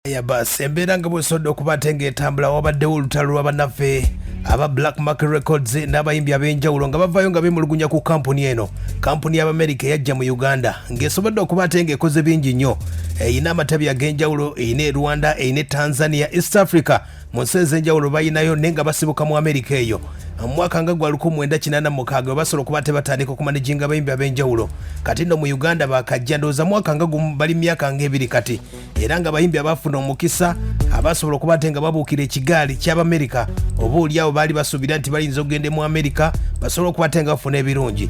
Ya basi, embeera nga bwesodde okuba ate ng'etambula, wabaddewo olutalo lwa bannaffe aba Black Market Records n'abayimbi ab'enjawulo nga bavaayo nga beemulugunya ku kampuni eno, kampuni y'Abamerika eyajja mu Uganda ng'esobodde okuba ate ng'ekoze bingi nnyo. Erina amatabi ag'enjawulo, erina e Rwanda, erina e Tanzania, East Africa, mu nsi ez'enjawulo balinayo, naye nga basibuka mu Amerika eyo. Mu mwaka nga gwa 1986 basobola okuba ate batandika okumanaginga abayimbi ab'enjawulo. Kati nno mu Uganda bakajja, ndowooza mwaka nga gumu, bali myaka ng'ebiri kati, era nga abayimbi abafuna omukisa abasobola okuba ate nga babuukira ekigaali ky'Abamerika, oba oliawo baali basuubira nti bayinza okugenda mu Amerika basobole okuba ate nga bafuna ebirungi.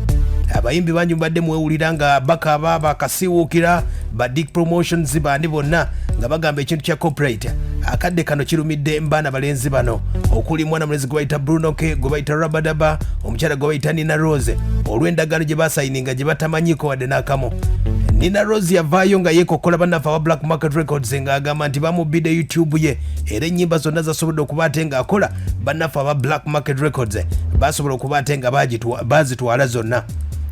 Abayimbi bangi mubadde mwewulira nga bakaaba, bakasiiwuukira ba Dick Promotions, bandi bonna nga bagamba ekintu kya copyright. Akadde kano kirumidde mbaana balenzi bano, okuli mwana mulenzi gwe bayita Bruno K, gwe bayita Rabadaba, omukyala gwe bayita Nina Rose, olw'endagaano gye basayininga gye batamanyiko wadde n'akamu. Nina Rose yavaayo nga yeekokkola bannaffe aba Black Market Records ng'agamba nti bamubbidde YouTube ye, era ennyimba zonna zasobodde okuba ate ng'akola, bannaffe aba Black Market Records basobola okuba ate nga bazitwala zonna.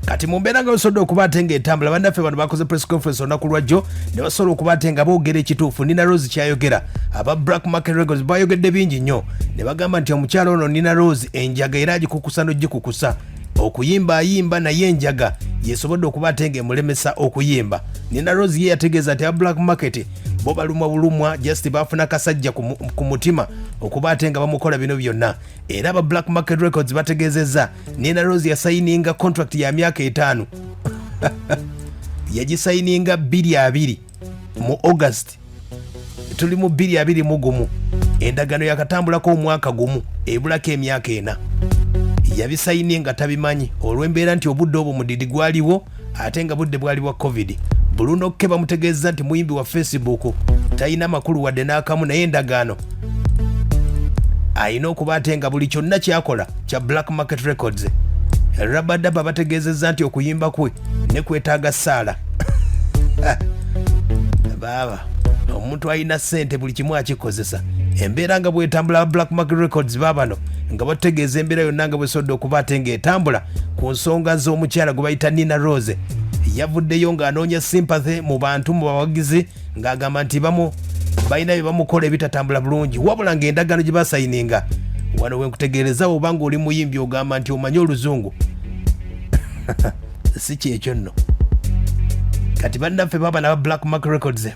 Kati mu mbeera nga basobodde okuba ate ng'etambula, bannaffe bano bakoze press conference olunaku lwajjo ne basobola okuba ate nga boogera ekituufu Nina Rose kyayogera. Aba Black Market Records bayogedde bingi nnyo ne bagamba nti omukyala ono Nina Rose enjaga era agikukusa n'ogikukusa. Okuyimba ayimba, naye enjaga yesobodde okuba ate ng'emulemesa okuyimba. Nina Rose ye yategeeza nti aba Black Market bo balumwa bulumwa, just bafuna kasajja ku mutima okuba ate nga bamukola bino byonna. Era aba Black Market Records bategeezezza Nina Rose yasayininga contract ya myaka 5, yagisayininga 2 2 mu August, tuli mu 2021, endagaano yakatambulako omwaka gumu, ebulako emyaka 4. Yabisayinie nga tabimanyi olw'embeera nti obudde obwo mudidi gwaliwo, ate nga budde bwali bwa COVID. Bruno K bamutegeeza nti muyimbi wa Facebook, talina makulu wadde n'akamu, naye endagaano alina okuba ate nga buli kyonna kyakola kya Black Market Records. Rabadaba bategeezezza nti okuyimba kwe ne kwetaaga ssaala. Baaba omuntu alina ssente buli kimu akikozesa. Embeera nga bwetambula, Black Market Records baabano nga batutegeeza embeera yonna nga bwesodde okuba ate ng'etambula ku nsonga z'omukyala gwe bayita Nina Rose. Yavuddeyo ng'anoonya sympathy mu bantu, mu bawagizi, ng'agamba nti bamu balina bye bamukola ebitatambula bulungi, wabula ng'endagaano gye basayininga wano wenkutegeereza, oba ng'oli muyimbi ogamba nti omanyi oluzungu, si kyekyo nno. Kati bannaffe baba naba Black Market Records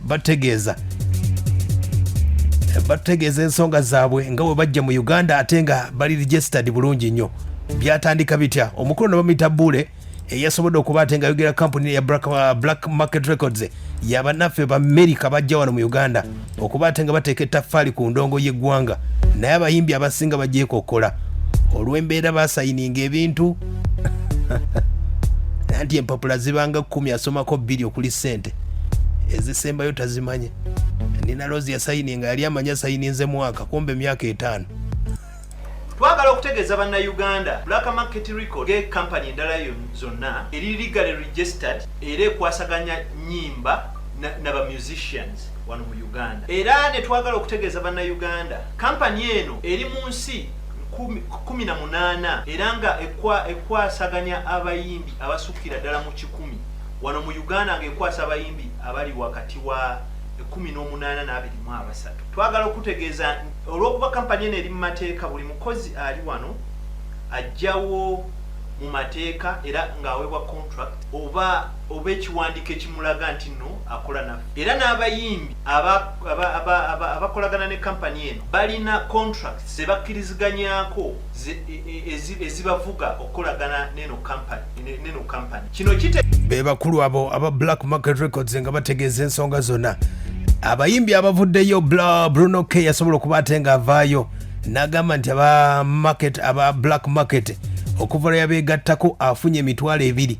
batutegeeza ensonga zaabwe nga bwe bajja mu Uganda ate nga bali registered bulungi nnyo. Byatandika bitya? Omukulu ne bamuyita Buule eyasobodde okuba ate nga ayogera kampuni ya Black Market Records yabannaffe Bamerica bajja wano mu Uganda okuba ate nga bateeka ettaffaali ku ndongo y'eggwanga, naye abayimbi abasinga bagyekokkola olw'embeera basayininga ebintu anti empapula zibanga 10, asomako bbiri okuli ssente, ezisembayo tazimanye. Nina Rose yasayininga yali amanyi asayininze mwaka, kumbe emyaka 5. Twagala okutegeeza Bannayuganda, Black Market Record ge kampany endala zonna eri legally registered era ekwasaganya nyimba naba musicians wano mu Uganda. Era ne twagala okutegeeza Bannayuganda, kampany eno eri mu nsi 18 era nga ekwasaganya abayimbi abasukkira ddala mu 100. Wano mu Uganda ng'ekwasa abayimbi abali wakati wa 18 n'23. Twagala okutegeeza, olw'okuba kampani eno eri mu mateeka, buli mukozi ali wano ajjawo mu mateeka era ng'aweebwa contract oba ekiwandiiko ekimulaga nti nno akola naffe. Era n'abayimbi abakolagana ne kampani eno balina contract ze bakkiriziganyako ezibavuga okukolagana neno kampani. Kino kite Be bakulu abo aba Black Market Records nga bategeeza ensonga zonna. Abayimbi abavuddeyo, Bruno K yasobola okuba ate ng'avaayo n'agamba nti aba Black Market okuva lwe yabeegattako afunye 20,000,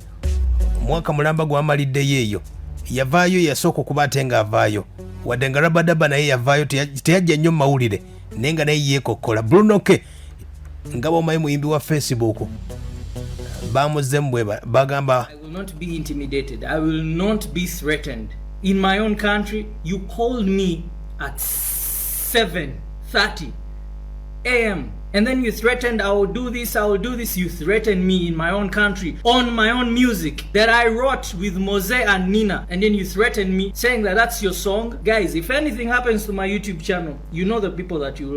omwaka mulamba gwamaliddeyo eyo. Yavaayo, yasooka okuba ate ng'avaayo, wadde nga Rabadaba naye yavaayo, teyajja nnyo mu mawulire, naye nga naye yeekokkola. Bruno K nga bwomanyi muyimbi wa Facebook, bamuzzemu bwe bagamba. I will not be intimidated. I will not be threatened. In my own country, you called me at 7:30 a.m. And then you threatened, "I will do this, I will do this." You threatened me in my own country, on my own music that I wrote with Mose and Nina. And then you threatened me, saying that that's your song. Guys, if anything happens to my YouTube channel, you know the people that you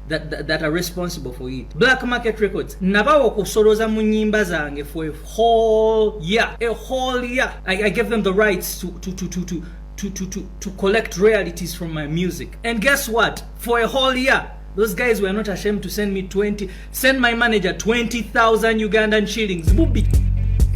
that, that, that are responsible for it. Black Market Records. Nabawa okusoloza mu nyimba zange for a whole year. A whole year. I gave them the rights to collect royalties from my music. And guess what? For a whole year, those guys were not ashamed to send me 20, send my manager 20,000 Ugandan shillings. Bubi.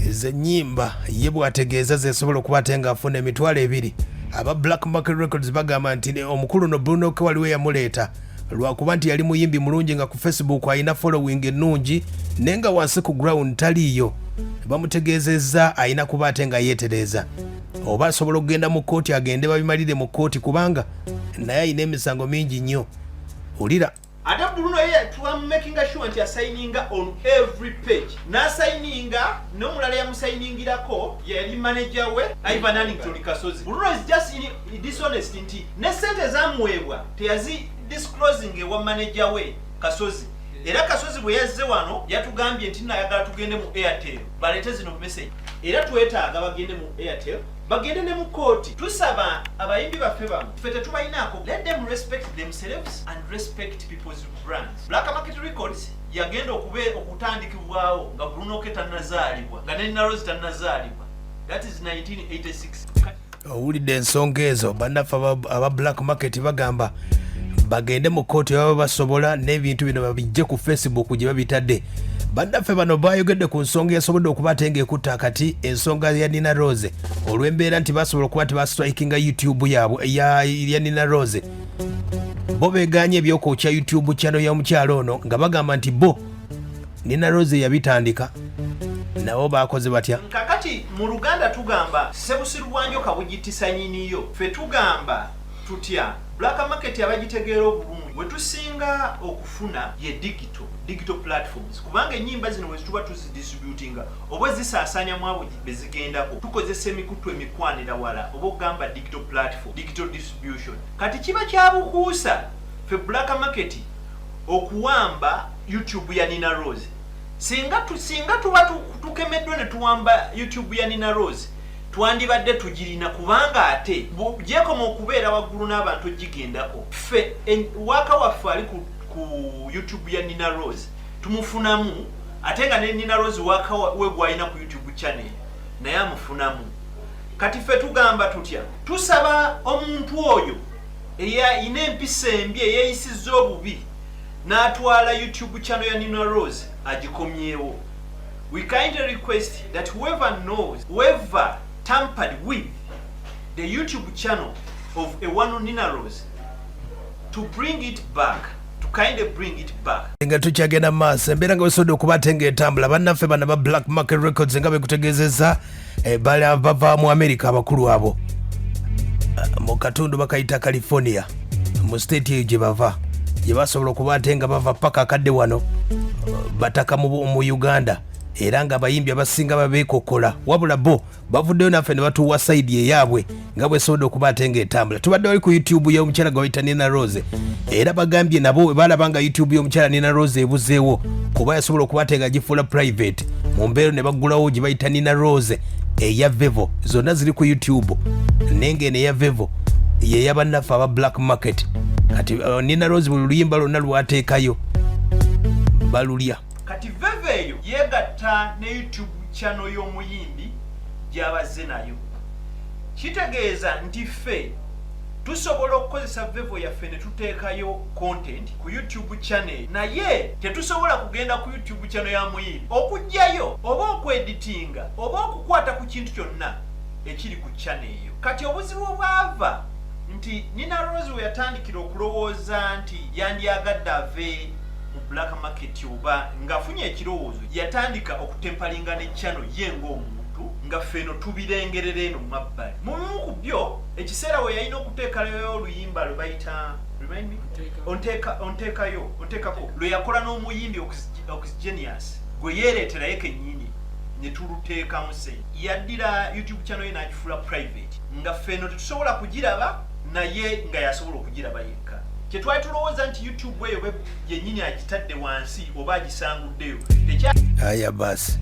Ezo ennyimba ye bw'ategeeza zesobola okuba ate ng'afuna 20,000. Aba Black Market Records bagamba nti omukulu no Bruno K waliwo yamuleeta lwakuba nti yali muyimbi mulungi nga ku Facebook alina following ennungi, naye nga wansi ku ground taliiyo. Bamutegeezezza alina kuba ate nga yeetereeza oba asobola okugenda mu kkooti, agende babimalire mu kkooti, kubanga naye alina emisango mingi nnyo. Wulira. Ate Bruno ye twamumakinga sure nti asayininga on every page, n'asayininga n'omulala yamusayiningirako yali manager we Ivan Annington Kasozi. Bruno is just dishonest nti ne sente zamuweebwa teyazi disclosing ewa manager we Kasozi. Era Kasozi bwe yazze wano yatugambye nti nayagala tugende mu Airtel baleete zino message, era twetaaga bagende mu Airtel, bagende ne mu kooti. Tusaba abayimbi baffe bano, ffe tetubalinaako, let them respect themselves and respect people's brands. Black Market Records yagenda okutandikibwawo nga Bruno K tannazaalibwa, nga ne Nina Roz tannazaalibwa. That is 1986. Owulidde ensonga ezo. Bannaffe aba Black Market bagamba bagende mu kooti baba basobola n'ebintu bino babijje ku Facebook gye babitadde. Bannaffe bano bayogedde ku nsonga eyasobodde okuba ate ng'ekutta akati, ensonga ya Nina Roz, olw'embeera nti basobola okuba nti bastrikinga YouTube yaabwe ya Nina Roz. Bo beeganye ebyokwokya YouTube channel ya mukyalo ono nga bagamba nti bo Nina Roz yabitandika. Nabo bakoze batya? Kakati mu Luganda tugamba sebusiru bwa njoka bugitisa nyiniyo. Ffe tugamba tutya? Black Market abagitegeera obulungi, we tusinga okufuna ye digital platforms, kubanga ennyimba zino bwe tuba tuzidistributinga oba zisaasaanya mu abo be zigendako, tukozesa emikutu emikwanira wala, oba okugamba digital platform, digital distribution. Kati kiba kyabukuusa ffe Black Market okuwamba YouTube ya Nina Roz. Singa tuba tukemeddwa ne tuwamba YouTube ya Nina Roz, twandibadde tugirina, kubanga ate gyekoma okubeera waggulu n'abantu ogigendako. Ffe waaka waffe ali ku YouTube ya Nina Roz tumufunamu, ate nga ne Nina Roz waaka we gwalina ku YouTube channel naye amufunamu. Kati ffe tugamba tutya? Tusaba omuntu oyo eyina empisa embi, eyeeyisizza obubi n'atwala YouTube channel ya Nina Roz agikomyewo. We kindly request that whoever knows, whoever tampered with the YouTube channel of Ewanu Nina Roz to bring it back, to kindly bring it back. Nga tukyagenda mu maaso, embeera nga wesobodde okuba ate ng'etambula, bannaffe bano ba Black Market Records nga bekutegeezezza, bali bava mu America, abakulu abo. Mu katundu bakayita California, mu state eyo gye bava, gye basobola okuba ate nga bava paka akadde wano, bataka mu Uganda, era nga abayimbi abasinga babeekokola, wabula bo bavuddeyo naffe ne batuwa side eyaabwe nga bwesobodde okuba ate ng'etambula. Tubadde wali ku YouTube y'omukyala gwe bayita Nina Roz, era bagambye nabo bwe balaba nga YouTube y'omukyala Nina Roz ebuzeewo, kuba yasobola okuba ate nga gifuula private mu mbeero, ne baggulawo gye bayita Nina Roz eya Vevo. Zonna ziri ku YouTube, naye ng'eno eya Vevo ye yabannaffe aba Black Market. Kati Nina Roz buli luyimba lwonna lwateekayo balulya. Kati Vevo eyo yeegatta ne YouTube channel y'omuyimbi gy'abazze nayo. Kitegeeza nti ffe tusobola okukozesa Vevo yaffe ne tuteekayo content ku YouTube channel, naye tetusobola kugenda ku YouTube channel ya muyimbi okuggyayo oba okweditinga oba okukwata ku kintu kyonna ekiri ku channel eyo. Kati obuzibu bwava nti Nina Roz we yatandikira okulowooza nti yandyagadde ave mu Black Market, oba ng'afunye ekirowoozo, yatandika okutamperinga ne channel ye ng'omuntu, nga ffe eno tubirengerera eno mu mabbali. Mu bimu ku byo, ekiseera we yalina okuteekayo oluyimba lwe bayita, remind me? Onteekayo, onteekako, lwe yakola n'omuyimbi Oxygenius, gwe yeereeterayo kennyini ne tuluteekamu sente. Yaddira YouTube channel ye n'agifuula private, nga ffe eno tetusobola kugiraba, naye nga yasobola okugiraba yekka. Kyetwali tulowooza nti YouTube eyo yennyini agitadde wansi oba agisanguddeyo. Aya basi,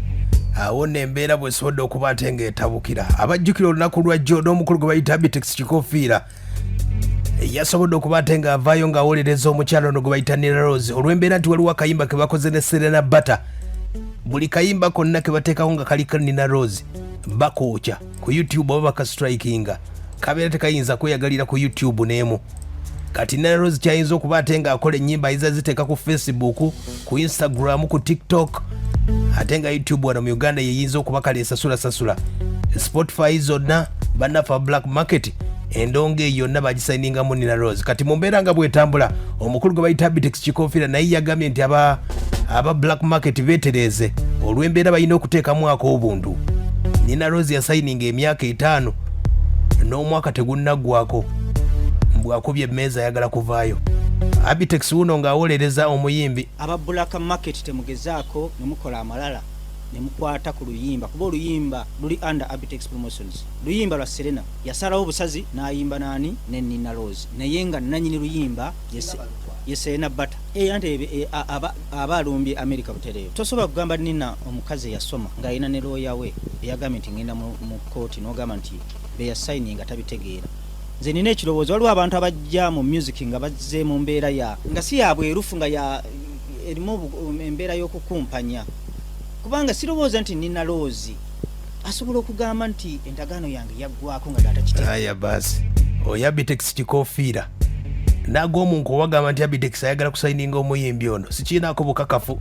awo nno embeera bwesobodde okuba ate ng'etabukira. Abajjukira olunaku lwa jjo n'omukulu gwe bayita Abitex Kikofiira yasobodde okuba ate ng'avaayo ng'awolereza omukyalo ono gwe bayita Nina Rose olw'embeera nti waliwo akayimba ke bakoze ne Serena Bata. Buli kayimba konna ke bateekawo nga kaliko Nina Rose bakookya ku YouTube oba bakastrikinga, kabeera tekayinza kweyagalira ku YouTube n'emu. Kati Nina Rose kyayinza okuba ate ng'akola ennyimba ayinza ziteeka ku Facebook, ku Instagram, ku TikTok, ate nga YouTube wano mu Uganda yeyinza okuba kale esasula sasula. Spotify zonna bannaffe Black Market endongo eyo yonna bagisayiningamu Nina Rose. Kati mu mbeera nga bwetambula, omukulu gwe bayita Abitex Kikofiira naye yagambye nti aba Black Market beetereeze olw'embeera balina okuteekamu ak'obuntu. Nina Rose yasayininga emyaka 5 n'omwaka tegunnaggwako, mbwakubye emmeeza ayagala kuvaayo. Abitex wuno ng'awolereza omuyimbi. Aba Black Market, temugezaako ne mukola amalala ne mukwata ku luyimba, kuba oluyimba luli under Abitex Promotions. Luyimba lwa Serena, yasalawo busazi n'ayimba nani ne Nina Rose, naye nga nanyini luyimba ye Serena Bata. Anti aba alumbye America butereevu. Tosobola kugamba Nina, omukazi eyasoma ng'alina ne looya we eyagambye nti ngenda mu kooti, n'ogamba nti beyasayininga tabitegeera. Nze nina ekirowoozo, waliwo abantu abajja mu music nga bazze mu mbeera ya nga si ya bwerufu, nga ya erimu embeera y'okukumpanya, kubanga sirowooza nti Nina Rose asobola okugamba nti endagaano yange yaggwako nga data. Aya basi, oyo Abitex Kikofiira n'ag'omunku owagamba nti Abitex ayagala kusayininga omuyimbi ono sikiinaako bukakafu,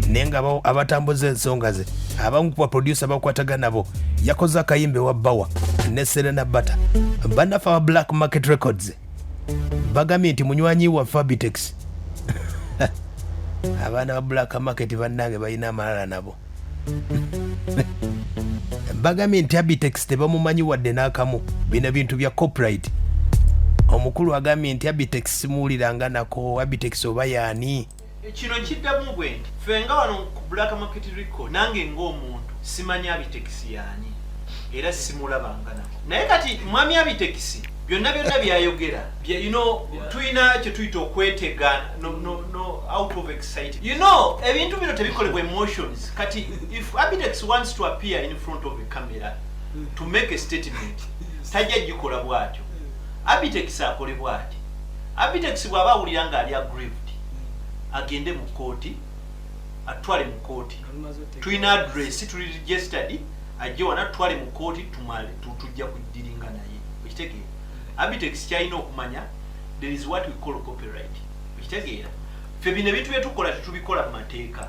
naye nga abatambuza ensonga ze abamu ku baproducer bakwatagana nabo. Yakoze akayimba ewa Bawa ne Serena Bata. Bannaffe aba Black Market Records bagambye nti munywanyi waffe Abitex. Abaana ba Black Market bannange balina amalala nabo. Bagambye nti Abitex tebamumanyi wadde n'akamu, bino bintu bya copyright. Omukulu agambye nti Abitex simuwuliranga nako. Abitex oba yaani? Kino nkiddamu bwe nti ffe nga wano ku Black Market Record, nange ng'omuntu simanyi Abitex yaani era simulabanga nako, naye kati mwami Abitex byonna byonna byayogera tulina kye tuyita okwetega no, out of excitement. Ebintu bino tebikolebwa emotions. Kati if Abitex wants to appear in front of a camera to make a statement, tajja gikola bw'atyo. Abitex akole bw'ati: Abitex bw'aba awulira ng'ali aggrieved, agende mu kooti, atwale mu kooti. Tulina address, tuli registered, ajje wana tutwale mu kooti, tumale tujja kudiringa naye. Okitegeera? Abitex kyalina okumanya, there is what we call copyright. Okitegeera? Ffe bino ebintu byetukola tetubikola mu mateeka.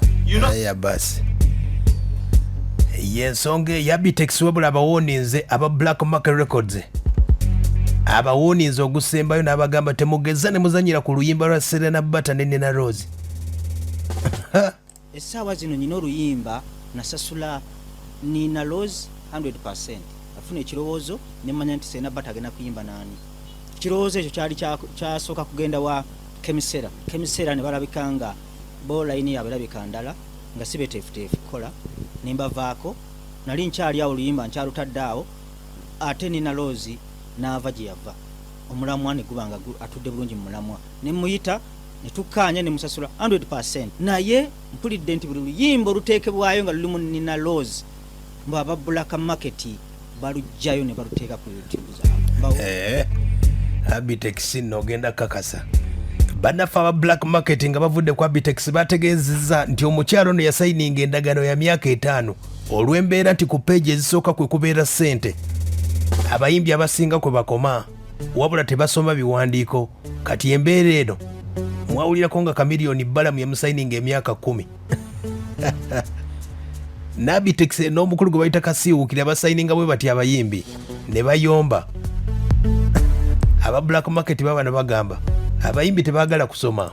Aya basi, yensonga eya Abitex. Wabula abawoninze aba Black Market Records, abawoninze ogusembayo n'abagamba temugeza ne muzanyira ku luyimba lwa Serena Bata ne Nina Rose. Essaawa zino nyina oluyimba nasasula Nina Rose 100. Afuna ekirowoozo nemanya nti Serena Bata agenda kuyimba naani. Ekirowoozo ekyo kyali kyasooka kugenda wa Kemisera. Kemisera ne balabika nga bo layini yaabwe erabika ndala, nga si beteefuteefu kukola, ne mbavaako. Nali nkyali awo, oluyimba nkyalutadde awo, ate Nina Rose n'ava gye yava, omulamwa ne guba nga atudde bulungi mu mulamwa, ne muyita ne tukkaanya ne musasula 100. Naye mpulidde nti buli luyimba oluteekebwayo nga lulimu Nina Rose, mbu aba Black Market baluggyayo ne baluteeka ku YouTube zaabwe. Abitex nno ogenda kakasa bannaffe aba Black Market nga bavudde ku Abitex bategeezezza nti omukyalo ono yasayininga endagaano ya myaka 5 olw'embeera nti ku peegi ezisooka kwe kubeera ssente abayimbi abasinga kwe bakoma, wabula tebasoma biwandiiko. Kati embeera eno mwawulirako nga Kamiliyoni Balamu yamusayininga emyaka 10, n'Abitex n'omukulu gwe bayita Kasiiwukira basayininga bwe bati abayimbi ne bayomba. Aba Black Market babano bagamba abayimbi tebaagala kusoma.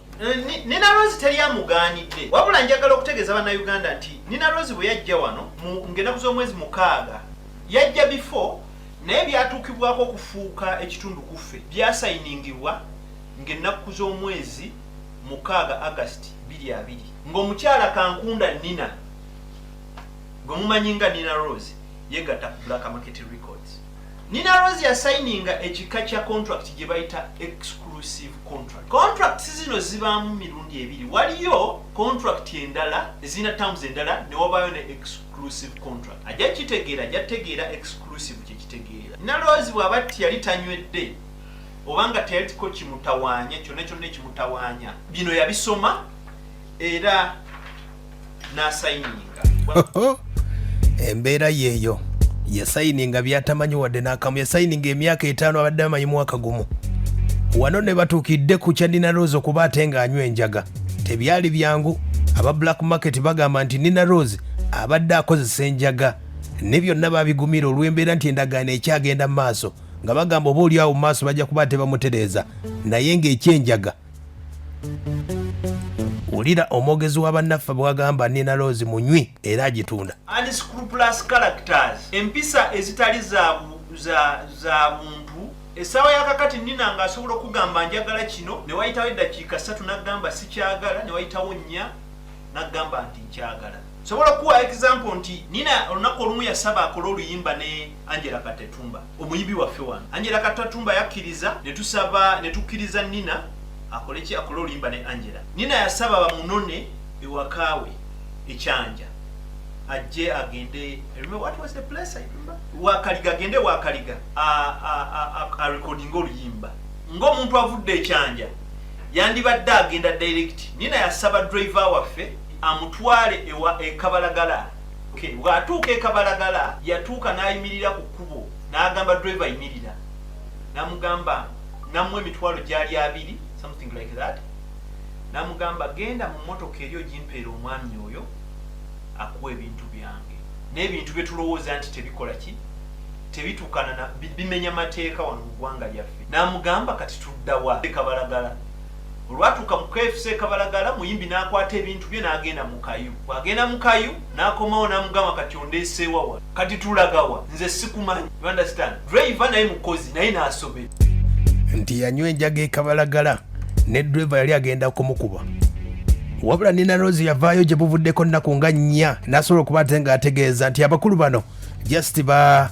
Nina Rose teri amugaanidde, wabula njagala okutegeeza Bannayuganda nti Nina Rose bwe yajja wano ng'ennaku z'omwezi 6, yajja before, naye byatuukibwako okufuuka ekitundu ku ffe byasayiningibwa ng'ennaku z'omwezi 6 August 2020, ng'omukyala Kankunda Nina gwe mumanyi nga Nina Rose yegatta ku Black Market Records. Nina Rose yasayininga ekika kya contract gye bayita exclusive. Exclusive contract. Contracts zino zibaamu mirundi ebiri. Waliyo contract endala ezirina terms endala, ne wabaayo ne exclusive contract. Ajja kitegeera, ajja tegeera exclusive kyekitegeera. Nina Rose bw'aba yali tanywedde obanga teyaliko kimutawaanya kyonna kyonna ekimutawaanya, bino yabisoma era n'asayininga. Embeera yeeyo, yasayininga byatamanyi wadde n'akamu. Yasayininga emyaka 5, abadde amanyi mwaka gumu. Wano ne batuukidde ku kya Nina Rose okuba ate ng'anywa enjaga, tebyali byangu. Aba Black Market bagamba nti Nina Rose abadde akozesa enjaga, ne byonna babigumira olw'embeera nti endagaano ekyagenda mu maaso, nga bagamba oba oli awo mu maaso bajja kuba tebamutereeza. Naye ng'ekyenjaga, wulira omwogezi wa bannaffe bwagamba Nina Rose munywi era agitunda. Unscrupulous characters, empisa ezitali za buntu. Essaawa yakakati Nina ng'asobola okugamba njagala kino, ne wayitawo eddakiika 3 n'agamba sikyagala, ne wayitawo 4 n'agamba nti nkyagala. Sobola okuwa example nti Nina olunaku olumu yasaba akole oluyimba ne Angela Katatumba, omuyimbi waffe wano. Angela Katatumba yakkiriza, ne tusaba ne tukkiriza Nina akole ki? Akole oluyimba ne Angela. Nina yasaba bamunone ewakaawe ekyanja, ajje agende, I remember, what was the place? I remember, Wakaliga, agende Wakaliga a recording oluyimba. Ng'omuntu avudde ekyanja yandibadde agenda direct, Nina yasaba driver waffe amutwale ewa ekabalagala. Okay, bw'atuuka ekabalagala, yatuuka n'ayimirira ku kkubo n'agamba driver yimirira, n'amugamba, namuwa emitwalo gyali 20, something like that, n'amugamba genda mu mmotoka eri ogimpeera omwami oyo akuwa ebintu byange n'ebintu bye tulowooza nti tebikola ki, tebituukana na bimenya mateeka wano mu ggwanga lyaffe. N'amugamba kati tuddawa? Kabalagala. Olwatuuka mu KFC Kabalagala, muyimbi n'akwata ebintu bye n'agenda mu kayu. Bw'agenda mu kayu n'akomawo n'amugamba kati ondeeseewa wa? Kati tulagawa? Nze sikumanyi. You understand? Driver naye mukozi, naye n'asobera. Nti yanywa enjaga ekabalagala ne driver yali agenda kumukuba. Wabula Nina Rose yavaayo gye buvuddeko nnaku nga 4 n'asobola okuba ate ng'ategeeza nti abakulu bano just ba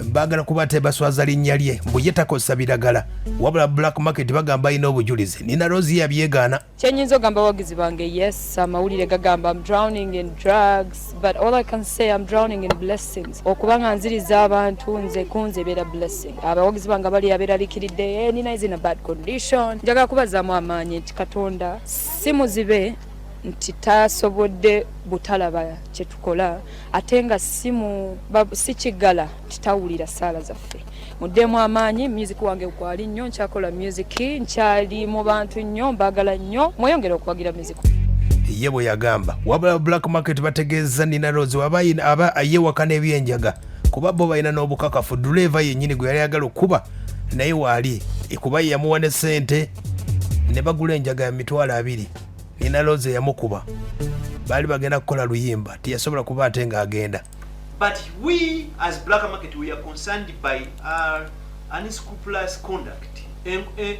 baagala kuba ate baswaza linnya lye, mbu ye takozesa biragala. Wabula Black Market bagamba alina obujulizi. Nina Rose ye yabyegaana. Kyenyinza ogamba abawagizi bange, yes, amawulire gagamba I'm drowning in drugs, but all I can say, I'm drowning in blessings. Okuba nga nziriza abantu, nze kunze ebeera blessing. Abawagizi bange bali abeeraliikiridde, eh, Nina is in a bad condition, njagala kubazaamu amaanyi nti Katonda si muzibe, nti tasobodde butalaba kyetukola, ate nga si kiggala nti tawulira saala zaffe. Muddemu amaanyi. Music wange kwali nnyo, nkyakola music, nkyali mu bantu nnyo, mbaagala nnyo, mweyongere okuwagira music. Ye bwe yagamba. Wabula Black Market bategeeza Nina Rose aba aba yewakana ebyenjaga, kuba bo balina n'obukakafu. Duleeva yennyini gwe yali ayagala okukuba naye waali, kuba ye yamuwa ne ssente ne bagula enjaga ya 20,000. Nina Rose yamukuba, baali bagenda kukola luyimba, teyasobola kuba ate ng'agenda. But we as Black Market, we are concerned by our unscrupulous conduct.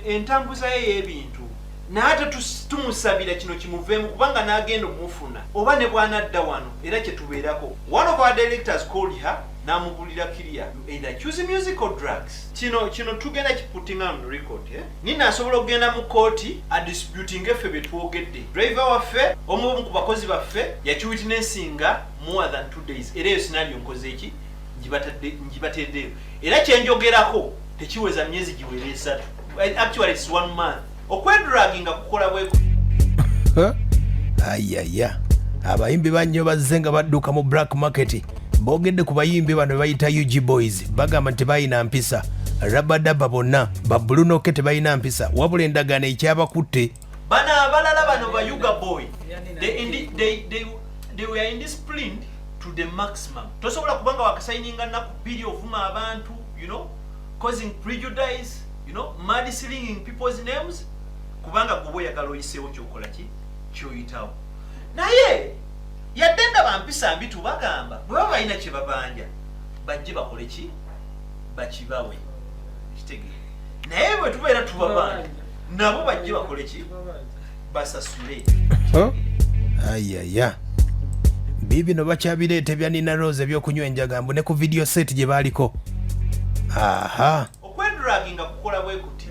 Entambuza ye y'ebintu, naye ate tumusabira kino kimuveemu, kubanga n'agenda omufuna oba ne bw'anadda wano era kyetubeerako. One of our directors called her n'amubulira clear, "You either choose music or drugs." Kino tugenda kiputinga on record, eh? Nina asobola okugenda mu kooti adisputing effe bye twogedde. Driver waffe, omu ku bakozi baffe, yakiwitnessinga more than 2 days, era eyo scenario nkoze eki, ngibateddeyo. Era kyenjogerako tekiweza myezi giwera 3, actually it's one month. Okwedraginga kukola bwe Ayaya, abayimbi bannyo bazze nga badduka mu Black Market. Boogedde ku bayimbi bano be bayita UG Boys, bagamba nti tebalina mpisa, rabadaba bonna babulunoke tebalina mpisa, wabula endagaano ekyabakutte. Bano abalala bano ba Yuga Boy, they were indisciplined to the maximum. Tosobola kubanga wakasayininga nnaku 2 ovuma abantu, causing prejudice, mudslinging people's names, kubanga gwe oyagala oyiseewo kyokola ki kyoyitawo. Naye yadde nga bampisa mbi, tubagamba bwe baba balina kye babanja bajje bakole ki, bakibawe. Kitegeere, naye bwe tubeera tubabanja nabo bajje bakole ki, basasule. Ayaya, biibino bakyabireeta ebya Nina Rose ebyokunywa enjaga, mbu ne ku video set gye baaliko. Aha. Okwedraginga kukola bwe kuti.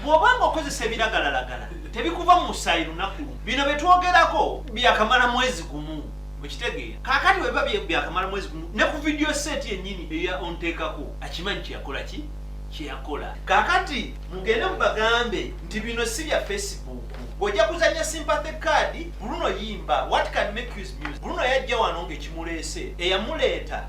Bw'oba nga okozesa ebiragalalagala tebikuva mu musaayi lunaku lumu. Bino bye twogerako byakamala mwezi gumu, okitegeera? Kaakati bwe biba byakamala mwezi gumu, ne ku video set yennyini eya Onteekako akimanyi kye yakola ki kye yakola. Kaakati mugende mubagambe nti bino si bya Facebook. Bw'ojja kuzannya sympathy card, Bruno yimba. What can make you is music. Bruno yajja wano ng'ekimuleese, eyamuleeta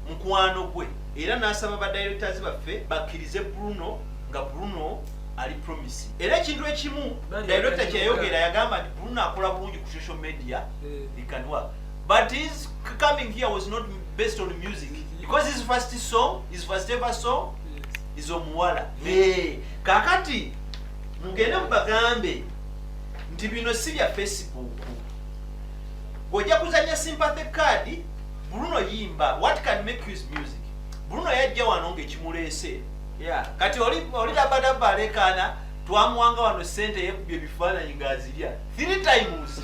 mukwano gwe era n'asaba ba directors baffe bakkirize Bruno nga Bruno ali promise. Era ekintu ekimu director kyeyayogera, yagamba nti Bruno akola bulungi ku social media, he can work, but his coming here was not based on music because his first song, his first ever song is Omuwala. Hey, kakati mugende mubagambe nti bino si bya Facebook. Bw'ojja kuzannya sympathy card, Bruno yimba. What can make you is music. Bruno yajja wano ng'ekimuleese, yeah. Kati oli dabadaba alekaana, twamuwanga wano sente, yekubye ebifaananyi ng'azirya three times.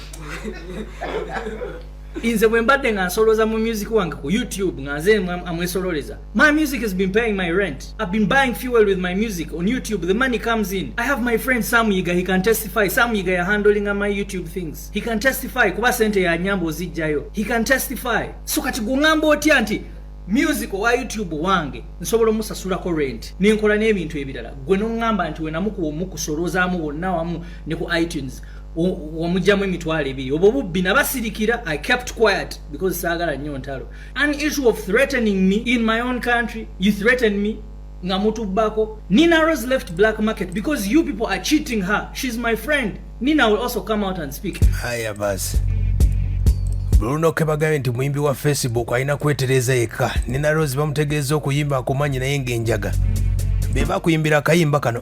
Nze bwe mbadde nga nsoloza mu music wange ku YouTube, nga nze amwesololeza, my music has been paying my rent. I've been buying fuel with my music on YouTube. The money comes in. I have my friend Sam Yiga, he can testify. Sam Yiga yahandlinga my YouTube things, he can testify, kuba sente yanyamba ozijjayo, he can testify. So kati gweŋŋamba otya nti music owa YouTube wange nsobola omusasulako rent, nenkola n'ebintu ebirala, gwe noŋŋamba nti wenamukuwa omukusolozaamu wonna wamu ne ku iTunes wamugjamu 20,000? Obwo bubbi. Nabasirikira. I kept quiet because saagala nnyo ntalo. An issue of threatening me in my own country, you threaten me nga mutubbako. Nina Rose left Black Market because you people are cheating her. She's my friend. Nina will also come out and speak. Haya basi, Bruno K bagambye nti muyimbi wa Facebook alina kwetereza yekka. Nina Rose bamutegeeza okuyimba akumanyi, naye ng'enjaga be bakuyimbira akayimba kano.